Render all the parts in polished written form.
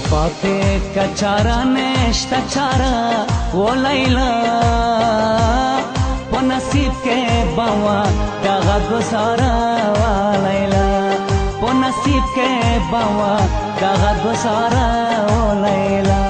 پاتې کچارا نشته چارا و لیلا په نصیب کې باوا دغه ګزاره و لیلا په نصیب کې باوا دغه ګزاره و لیلا.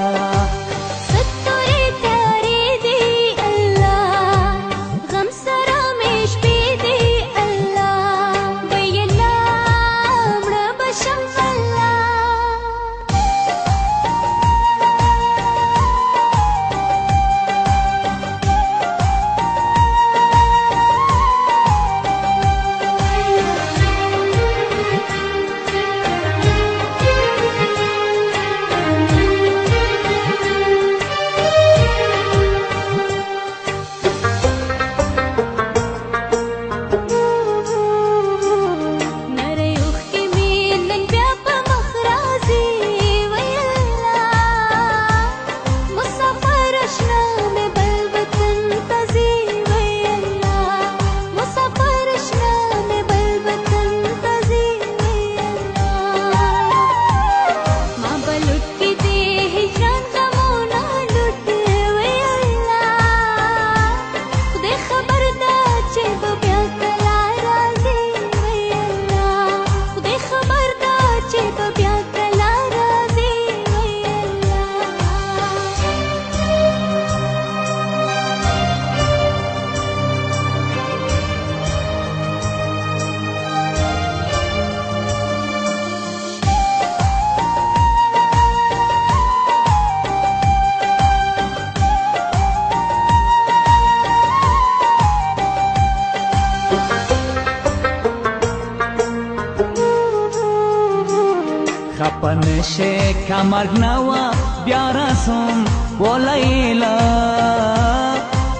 خپه نشې که مرګ نه وه بیا راسم و لیلا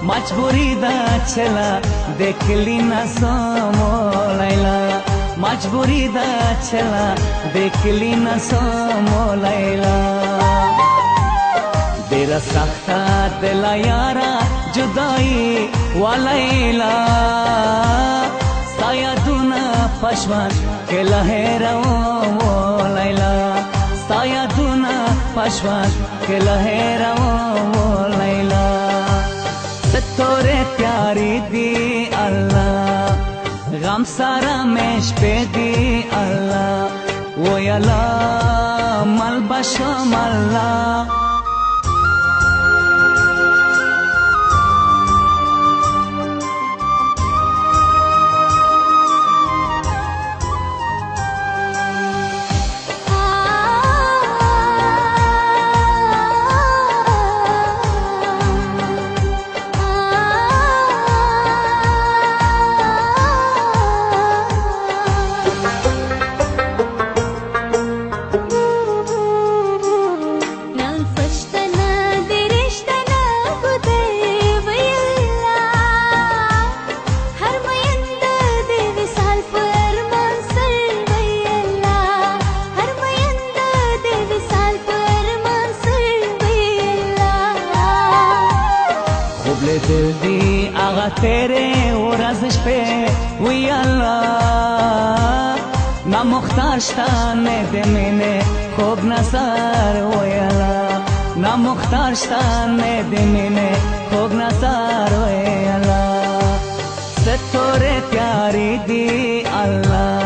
مجبوري ده چې له دې کلي نه ځم و لیلا مجبوري ده چې له دې کلي نه ځم و لیلا. ډېره سخته ده له یاره جدایي و لیلا ستا یادونه په ژوند کې له هېروم و لیلا ستا یادونه په ژوند کې له هېروم و لیلا. ستورې تیارې دي الله غم سره مې شپې دي الله ویلا مل به شم الله. دل دی هغه تیرې ورځ شپې وی الله نه مختار شته نه د مینې خوږ نظر وی الله نه مختار شته نه د مینې خوږ نظر وی الله. ستورې تیارې دي الله